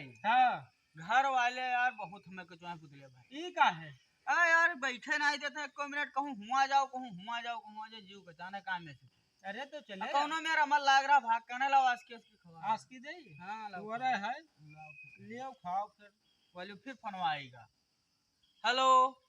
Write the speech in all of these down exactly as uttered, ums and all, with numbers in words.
हाँ। घर वाले यार बहुत हमें कचुआ कुतले भाई। ई का है? आ यार, बैठे नाहीं देते हैं एको मिनट, कहूँ हुआ जाओ, कहूँ हुआ जाओ, कहूँ हुआ जाओ, जीव का जाने काम में से। अरे तो चले आ, कौनो मेरा मन लाग रहा, भाग करने लाओ आज के उसकी खबर। आज की दे? हाँ, लाओ। तू अरे है? लाओ फिर। लियो, खाओ फिर। बोलियो, फिर फोन आएगा। हेलो।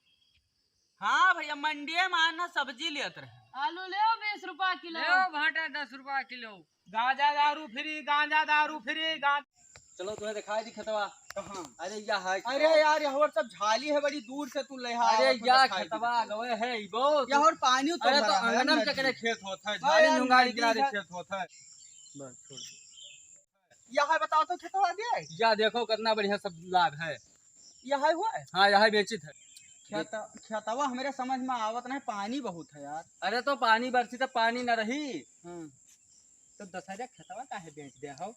हाँ भैया, मंडिये में आना, सब्जी लेत रहे। आलू लेव बीस रुपया किलो। लेव भाटा दस रुपया किलो। गांजा दारू फ्री, गांजा दारू फ्री, गांजा। चलो, तुम्हें दिखाई दी खेतवा। कहाँ? अरे, यह है अरे खेतवा। यार, यह और सब झाली है, बड़ी दूर से तू ले आ, अरे, यह खेतवा गवे है, ई बहुत। यह और पानी तो अरे, तो भरा है अंगनम नदी। चकरे खेत होत है, अरे झाली यार, नुंगारी नदी किनारे है। खेत होत है। बस, छोड़ दे। यह है, बताओ तो खेतवा दे। या देखो, कितना बढ़िया सब लाग है। यह है हुआ है? हाँ, यह बेचित है। खेत-, खेतवा हमरे समझ में आवत नहीं, पानी बहुत है यार। अरे, तो पानी बरसी तो पानी न रही। हाँ। तो दस हजार खेतवा काहे बेच दे हो?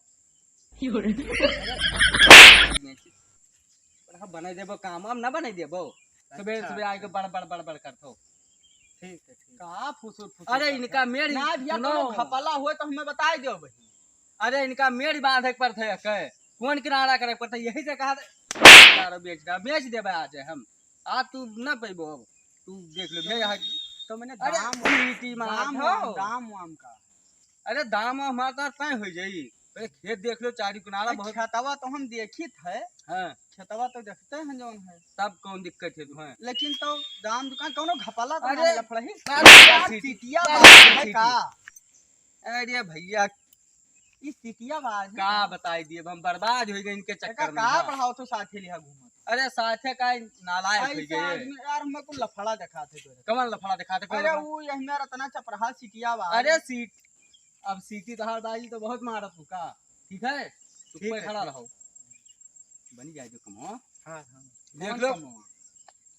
बड़ा बनाई देबो, काम वाम ना बनाई देबो। सुबह अच्छा, सुबह आके अच्छा। बड़ बड़ बड़ बड़ करत हो। ठीक है, ठीक। का फुसुर फुसुर अरे, करत इनका हो? मेड़ ना भैया, सुनो। कौनो घपला होए तो हमें बताई देओ भाई। अरे, इनका मेड़ बांधे के पड़त है, के कौन किनारा करे के पड़त है, यही से कहा था, यार, बेच दे, बेच देबे आज हम। आज तू ना पैबो अब, तू देख लो भैया, यहाँ तो मैंने अरे, दाम, सीटी मार दाम, हो। दाम वाम का। अरे, दाम वाम हमारा तो तय हो जाई, पहले खेत देख लो, चारी किनारा अरे, बहुत। खेतवा तो हम देखित है। हाँ। खेतवा तो देखते हैं जौन है। तब कौन दिक्कत है तुम्हें? लेकिन तो दाम दुकान कौनो घपला तो अरे, नहीं लफड़ही? अरे, यार, सीटी, सीटिया अरे, बाज है सीटी। का? अरे भैया, ई सीटिया बाज है का का? बताई दिए, अब हम बर्बाद हो गए इनके एका चक्कर में। का हाँ। पढ़ाओ तो साथे लिहा घूमत? अरे, साथे का नालायक हो ऐसे गए। आदमी यार, हमें कुल लफड़ा दिखाते तोरे। कमन लफड़ा दिखाते, कौन अरे, लफड़ा? वो यही मेरा इतना चपराहा सीटिया बाज। अरे, सीट अब सीटी तहार बाजी तो बहुत मारत हूँ का, ठीक है? चुप ठीक पे है, खड़ा ठीक। रहो। बनी जाए जो कमवा। हाँ, हाँ। देख कौन लो। कमवा?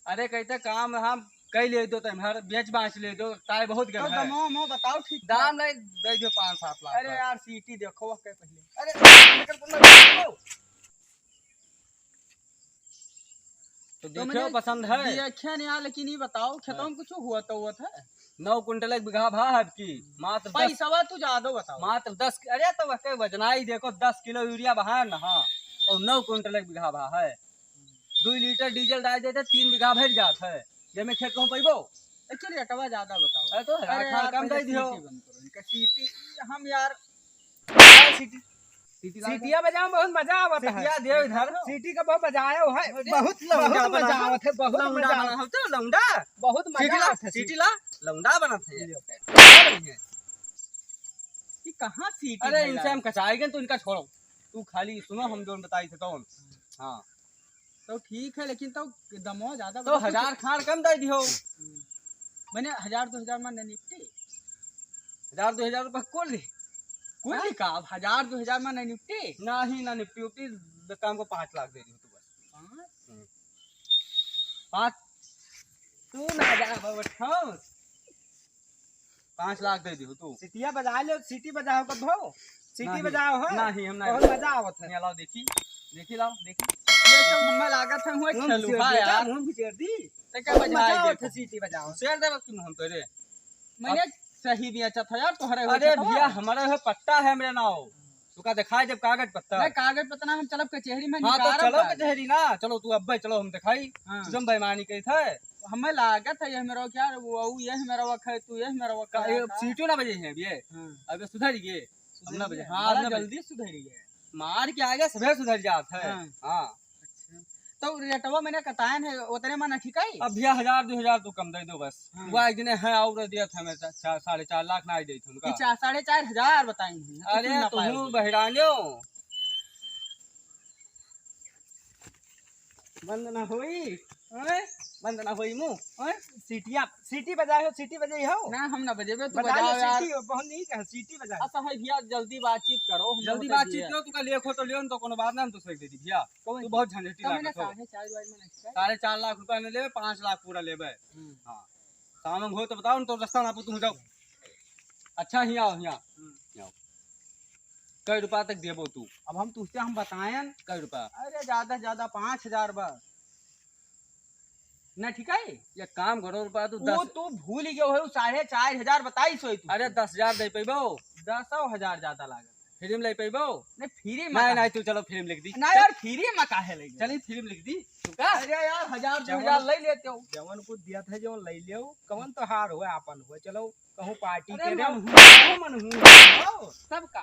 अरे, कहते काम हम कई ले दो, तुम हर बेच बांच ले दो, ताय बहुत तो गल है। दमो मो बताओ ठीक दाम ठाक। नहीं दे दो पाँच सात लाख अरे का। यार, सीटी देखो वह के पहले। अरे, तो तो देखियो, मैंने पसंद है? देखिया नहीं यार, लेकिन ये बताओ, खेतों हाँ। में कुछ हुआ तो हुआ था? नौ कुंटल एक बीघा भा है आपकी, मात्र दस पैसवा तू ज्यादा बताओ। मात्र दस, अरे तो वह के वजनाई देखो, दस किलो यूरिया बहा है ना, हाँ, और नौ कुंटल एक बीघा भा है। दो लीटर डीजल डाल देते, तीन बीघा भर जात है, जेमे खेत कहूँ पैबो? लेकिन रेटवा ज्यादा बताओ। अरे तो हजार अरे खान यार, कम पहले दे दियो। सीटी बंद करो, इनका सीटी, हम यार, सीटी। सीटी लाओ। सीटिया बजावे में बहुत मजा आवत है। सीटिया देव इधर। सीटी का बहुत बजायो है। अरे, बहुत लौंडा बहुत मजा आवत है, बहुत लौंडा मजा आवत है। तो लौंडा। बहुत मजा सीटी ला, आवत है सीटी सीटी। ला, लौंडा बनत है। लियो। ये कहाँ सीटी अरे, भइला? इनसे हम कचाई गए तो इनका छोड़ो। तू खाली सुनो, हम जोन बताई थे तौन। हाँ। तो ठीक है, लेकिन तो दमो ज्यादा तो बताओ, कुछ हजार खान कम दे दियो। हम्म। मैंने हजार दो हजार में न निपटी। हजार दो हजार रुपया कुल ली। कुल हाँ? ली का? अब हजार दो हजार में न निपटी। नहीं, ना निपटी उपटी, तो काम को पाँच लाख दे दियो तू बस। पाँच? हम्म। पाँच। तू ना जा, बाबा, ठोस। पाँच लाख दे दियो तू। सीटिया बजा ले, सीटी बजाओ कब हो? सीटी नहीं, बजाओ हो। नहीं, हम नहीं। बहुत मजा आवत है। नहीं, लाओ देखी, देखी लाओ, देखी। ये तो हमें लागत है, हुआ मुंह खेलू, घुसेड़ हाँ दी, यार। मुंह घुसेड़ दी। तो क्या बहुत मजा बजाए आवत देखो। है सीटी बजाओ। घुसेड़ दे रखी मुंह हम तो रे। मैंने अब सही भी अच्छा था यार, तोहरे अरे हुआ था। भैया, हमारे है पट्टा है मेरे नाव। तुका दिखाए जब कागज पत्तर। नहीं, कागज पत्तर ना, हम चलब कचहरी में हाँ, तो निकाल चलो कागज। कचहरी ना, चलो तू अब्बे चलो, हम दिखाई। हाँ। तुम बेईमानी कही थे। हमें लागत है ये मेरा क्या, वो, वो ये मेरा वक है, तू ये मेरा वक का, है, ये का? सीटों ना बजे हैं अब ये। हाँ। अब ये सुधर गए। सुधर अब ना बजे, गए। हाँ, बड़ा अब ना बजे। जल्दी सुधर गए। मार के आगे सभे सुधर जात है। हाँ। हाँ। अच्छा। तो रेटवा मैंने कतायन है, उतने में ना ठीक है? अब भैया हजार दो हजार तो कम दे दो बस। हाँ। वो एक जने हैं और दिया था हमें चा-, चार, साढ़े चार लाख ना ही दे थे उनका। ये चार, साढ़े चार हजार बताई हैं, तो अरे सुन ना तुम पाए हो। बहिराने हो। बंद ना होई, हैं? बंद ना होई मुंह, हैं? सीटिया, सीटी बजाए हो, सीटी बजाई हो? ना, हम ना बजेबे, तू बजा लो बजाओ यार। सीटी, बहुत नीक है, सीटी बजाओ। अच्छा है भैया, जल्दी बातचीत करो, हम जल्दी लोग बातचीत भैया। करो, तू का लेखो तो लियो, न तो कोनो बात ना, हम दूसरे के दे दी भैया। कौन तू सी? बहुत झंझटी तो मैंने लागत हो। साढ़े चार बार में नहीं किया। साढ़े चार लाख रुपया में लेबे, पाँच लाख पूरा लेबे। हम्म। हाँ। सामंग हो तो बताओ, न तो रास्ता ना तू जाओ। अच्छा, हियाँ आओ, हियाँ। हम्म। हियाँ आओ। कई रुपया तक देबो तू? अब हम तुझसे हम बताएं। कई रुपया? अरे, ज्यादा से ज्यादा पाँच हजार बा। ना, ठीक है? ये काम करो, रुपया तू वो दस तू भूल ही गयो है, वो साढ़े चार हजार बताई सोई तू। अरे, दस हजार दे पैबो? दसो हजार ज्यादा लागत। फिल्म ले पैबो? नहीं, फ्री में नहीं, काहे? नहीं, तू चलो फिल्म लिख दी। ना यार, फ्री में काहे ले? चली फिल्म लिख दी। तू का? अरे यार, हजार दो हजार ले लेते हो। जवन कुछ दिया था, जवन ले लियो, कवन तोहार हुआ, आपन हुआ, चलो कहूँ पार्टी अरे के मन दे। हूँ, मन हूँ। तब का?